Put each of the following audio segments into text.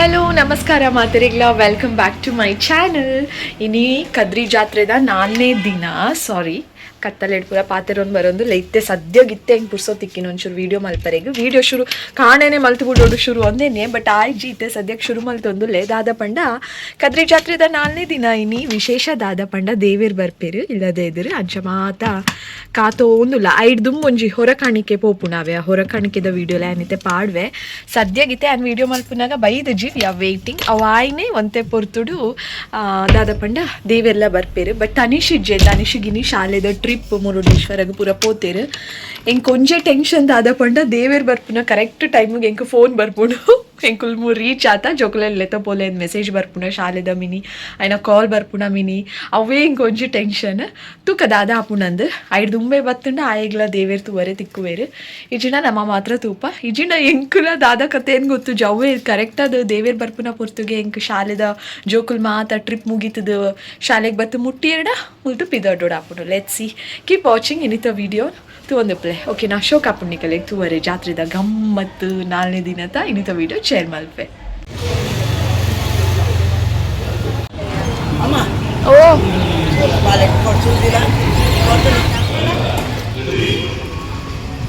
Hello ನಮಸ್ಕಾರ ಮಾತರಿಗ್ಲ, welcome back to my channel. ಇನಿ ಕದ್ರಿ ಜಾತ್ರೆದ ನಾಲ್ನೇ ದಿನ. ಸಾರಿ, ಕತ್ತಲೆಡ್ ಪೂರ ಪಾತೆರೊಂದು ಬರೊಂದು ಇತ್ತೆ ಸದ್ಯಗಿತ್ತೆ ಹೆಂಗೆ ಪುರ್ಸೋ ತಿಕ್ಕಿನ ಒಂಚೂರು ವೀಡಿಯೋ ಮಲ್ಪರೆಗ್. ವೀಡಿಯೋ ಶುರು ಕಾಣೆನೆ ಮಲ್ತು ಬಿಡೋಡು ಶುರು ಒಂದೇನೆ, ಬಟ್ ಆಯ್ಜಿ. ಇತ್ತೆ ಸದ್ಯಕ್ಕೆ ಶುರು ಮಲ್ತೊಂದುಲ್ಲೆ. ದಾದ ಪಂಡ ಕದ್ರಿ ಜಾತ್ರೆದ ನಾಲ್ನೇ ದಿನ. ಇನಿ ವಿಶೇಷ ದಾದ ಪಂಡ ದೇವೆರ್ ಬರ್ಪೇರು ಇಲ್ಲದೆ ಎದುರು ಅಂಚ ಮಾತ ಕಾತೋಂದುಲ್ಲ. ಐಡ್ ದುಂಬು ಒಂಜಿ ಹೊರ ಕಾಣಿಕೆ ಪೋಪುಣಾವೆ. ಆ ಹೊರ ಕಾಣಿಕೆದ ವೀಡಿಯೋಲ ಏನಿತ್ತೆ ಪಾಡ್ವೆ. ಸದ್ಯಗಿತ್ತೆ ಆನ್ ವೀಡಿಯೋ ಮಲ್ಪುನಾಗ ಬೈದಜಿ. We are waiting. ಅವು ಆಯ್ನೆ ಒಂತೆ ಪೊರ್ತುಡು ದಾದ ಪಂಡ ದೇವೆಲ್ಲ ಬರ್ಪೇರು. ಬಟ್ ತನಿಷ್ ಇಜ್ಜೆ. ತನಿಷಿಗಿನಿ ಶಾಲೆದ ಟ್ರಿಪ್ ಮುರುಡೇಶ್ವರಗ್ ಪೂರ ಪೋತೇರು. ಎಂಕ್ ಒಂಜೆ ಟೆನ್ಷನ್ ದಾದ ಪಂಡ ದೇವೆರ್ ಬರ್ಪುನ ಕರೆಕ್ಟ್ ಟೈಮಿಗೆ ಎಂಕ್ ಫೋನ್ ಬರ್ಪುಂಡು, ಎಂಕುಲ್ ಮೂ ರೀಚ್ ಆತ, ಜೋಕುಲೆನ್ ಲೆತ್ತ ಪೋಲೆ ಮೆಸೇಜ್ ಬರ್ಪುಣ ಶಾಲೆದ ಮಿನಿ, ಐನ ಕಾಲ್ ಬರ್ಪುಣ ಮಿನಿ. ಅವೇ ಎಂಕ್ ಒಂಜಿ ಟೆನ್ಷನ್. ತೂಕ ದಾದ ಆಪುಣಂದು. ಐಡ್ ದುಂಬೆ ಬತ್ತುಂಡ ಆಯೆಗ್ಲ ದೇವೆರ್ ತೂವರೆ ತಿಕ್ಕುವೇರು. ಇಜಿನ ನಮ್ಮ ಮಾತ್ರ ತೂಪ. ಇಜಿನ ಎಂಕುಲ ದಾದ ಕತೆ ಏನ್ ಗೊತ್ತು. ಅವೇ ಕರೆಕ್ಟ್ ಅದು ದೇವೆರ್ ಬರ್ಪುನ ಪೊರ್ತುಗೆ ಎಂಕ್ ಶಾಲೆದ ಜೋಕುಲ್ ಮಾತ ಟ್ರಿಪ್ ಮುಗೀತದ ಶಾಲೆಗೆ ಬತ್ತು ಮುಟ್ಟಿಯರ್ಡ ಮುಲ್ತು ಪಿದರ್ಡೋಡ್ ಆಪುಂಡು. Let see, keep watching. ಇನಿತ video ತೂವೊಂದುಪ್ಪಲೆ, okay ನಾ? ಶೋಕ್ ಆಪುಂಡು ನಿಕಲೆಗ್ ತೂವರೆ. ಜಾತ್ರೆದ ಗಮ್ಮತ್ತು ನಾಲ್ನೇ ದಿನತ ಇನಿತ ವಿಡಿಯೋ ಶೇರ್ ಮಲ್ಪೆ. ಓ.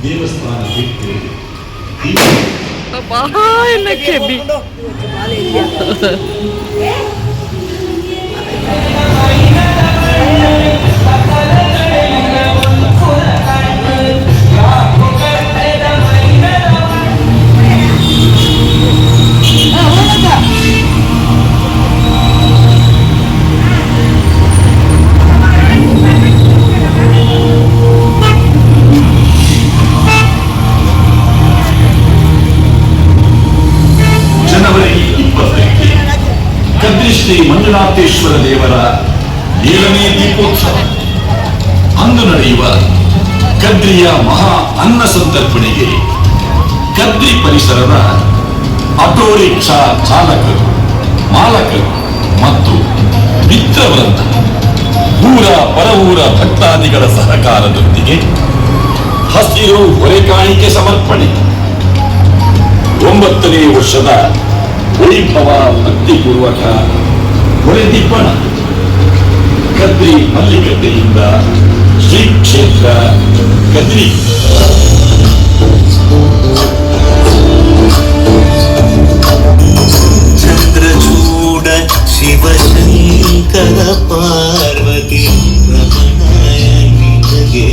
ದೇವಸ್ಥಾನ ಬಿಟ್ಟು ಕೆಬಿ. ಜನವರಿ 20ಕ್ಕೆ ಕದ್ರಿ ಶ್ರೀ ಮಂಜುನಾಥೇಶ್ವರ ದೇವರ ಏಳನೇ ದೀಪೋತ್ಸವ. ಅಂದು ನಡೆಯುವ ಕದ್ರಿಯ ಮಹಾ ಅನ್ನ ಸಂತರ್ಪಣೆಗೆ ಕದ್ರಿ ಪರಿಸರದ ಆಟೋ ರಿಕ್ಷಾ ಚಾಲಕರು, ಮಾಲಕರು ಮತ್ತು ಮಿತ್ರವೃಂದ, ಊರ ಪರವೂರ ಭಕ್ತಾದಿಗಳ ಸಹಕಾರದೊಂದಿಗೆ ಹಸಿರು ಹೊರೆ ಕಾಣಿಕೆ ಸಮರ್ಪಣೆ. 9ನೇ ವರ್ಷದ ವೈಭವ ಭಕ್ತಿಪೂರ್ವಕ ಹೊರೆ ದಿಬ್ಬಣ ಕದ್ರಿ ಮಲ್ಲಿಕಟ್ಟೆಯಿಂದ ಶ್ರೀ ಕ್ಷೇತ್ರ ಕದ್ರಿ. ಚಂದ್ರಚೂಡ ಶಿವಶಂಕರ ಪಾರ್ವತಿ ರಮಣ ನಿನಗೆ.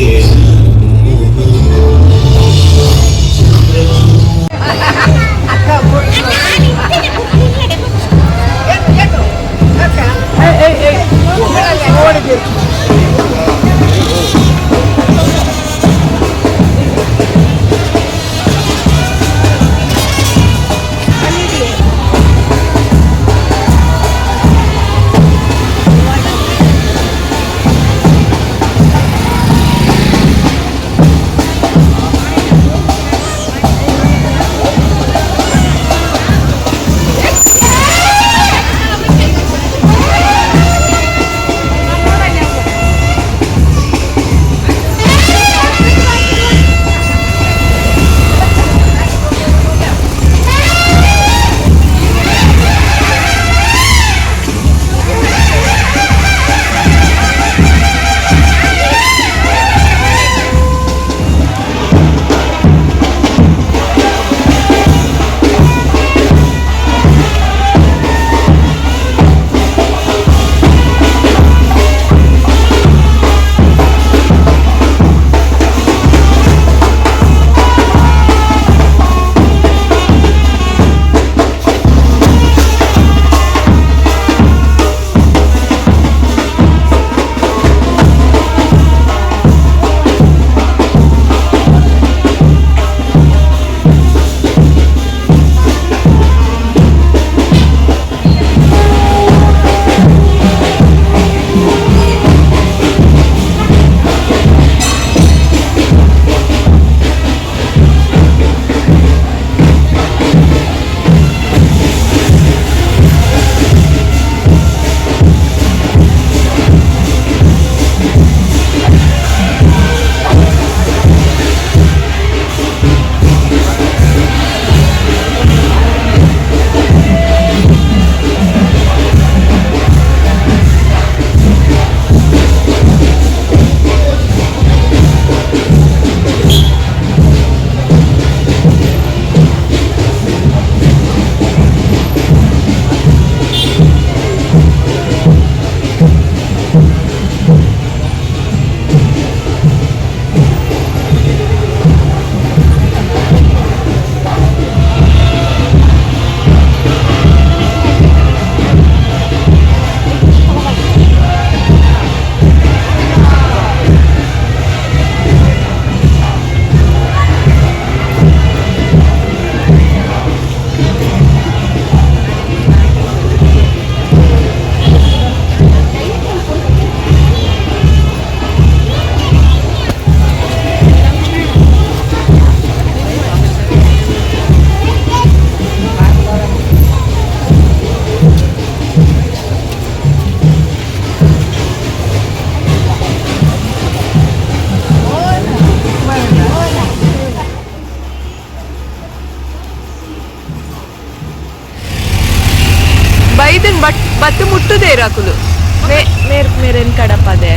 ಐತನ್ ಬಟ್ ಬತ್ತು ಮುಟ್ಟುದೇ ಇರಾಕುಲು ಮೇರ್ ಮೇರೆನ್ ಕಡಪದೆ.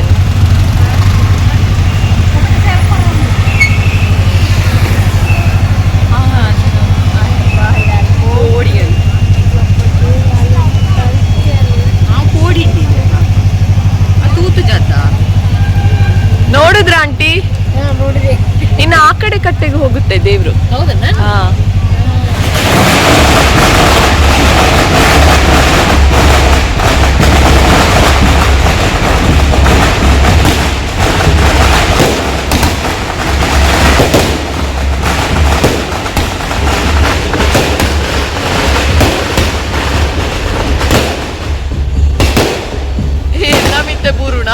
ನೋಡಿದ್ರ ಆಂಟಿ? ಇನ್ನು ಆ ಕಡೆ ಕಟ್ಟೆಗೆ ಹೋಗುತ್ತೆ ದೇವ್ರು. ಹಾ. ನಮಿತ್ತೆ ಬೂರುಣ.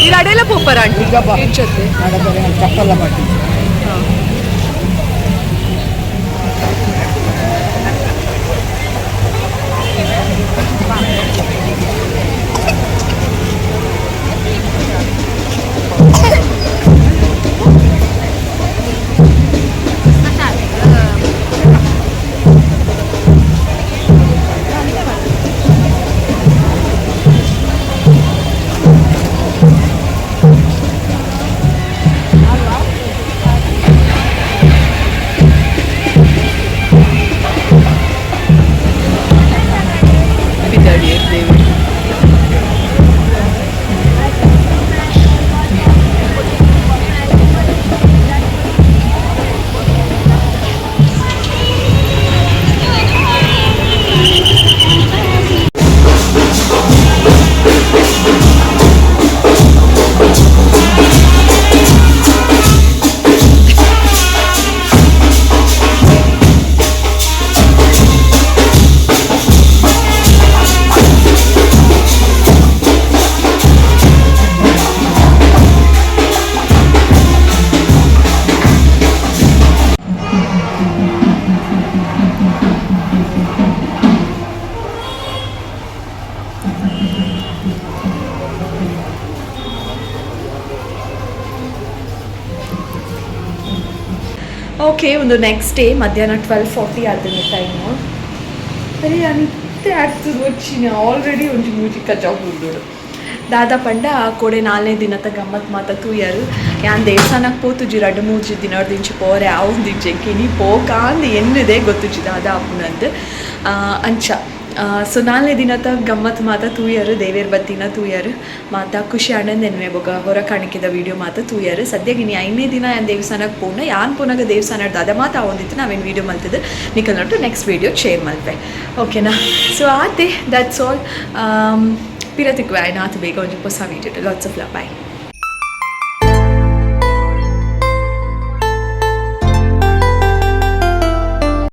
ಈ ಅಡೆಲ್ಲ ಪೋಪರ ಆಂಟಿ ಇಜ್ಜತ್ತೆ. ಚಪ್ಪಲ್ಲ ಮಾಡಿ. ಬಿದ್ದಾಡಿ ದೇವರು. ಓಕೆ, ಒಂದು ನೆಕ್ಸ್ಟ್ ಡೇ ಮಧ್ಯಾಹ್ನ 12:40 ಆತನೆ ಟೈಮು. ಅರೆ ಅನಿತ್ತೆ ಆಗ್ತದೆ వచ్చిನ ಆಲ್ರೆಡಿ ಒಂಜಿ ಮೂಜಿ ಕಜಾವ್ ಬುಡ್ಡು ದಾದಾ ಪಂಡ ಕೋಡೆ ನಾಲ್ನೇ ದಿನತ ಗಮ್ಮತ್ ಮಾತ ತೂಯರು. ಯಾನ್ ದೇವಸ್ಥಾನಕ್ಕೆ ಪೋತುಜಿ ರಡ್ಡು ಮೂಜಿ ದಿನರ್ದಿಂಚಿ ಪೋರೆ ಆವುಂದಿಜ್ಜೆ ಕಿನಿ ಪೋಕಾಂದ್ ಎನ್ನುದೇ ಗೊತ್ತುಜಿ ದಾದಾ ಅಪ್ಪುನಂದ್ ಅಂಚ. ಸೊ ನಾಲ್ನೇ ದಿನತ ಗಮ್ಮತ್ ಮಾತ ತೂಯರು, ದೇವೇರ್ ಬತ್ತಿನ ತೂಯರು ಮಾತ ಖುಷಿ ಆನಂದ ಎನ್ವೆ ಬೊಕ ಹೊರ ಕಾಣಿಕೆದ ವಿಡಿಯೋ ಮಾತ ತೂಯರು. ಸದ್ಯಕ್ಕೆ ಇನಿ ಐದನೇ ದಿನ ಯಾನ್ ದೇವಸ್ಥಾನಕ್ಕೆ ಪೋನ ಯಾನ್ ಪೋನಾಗ ದೇವಸ್ಥಾನ ದಾದ ಮಾತ ಆವೊಂದಿತ್ತು ನಾವೇನು ವಿಡಿಯೋ ಮಲ್ತದ್ದು ನಿಕಲ್ ನೋಟು next video share ಮಲ್ಪೆ ಓಕೆನಾ. ಸೊ ಆತೆ that's all. ಪಿರತಿಕ್ ಆಯ್ತು ಬೇಗ ಒಂಜಿ ಹೊಸ video. Lots of love, bye.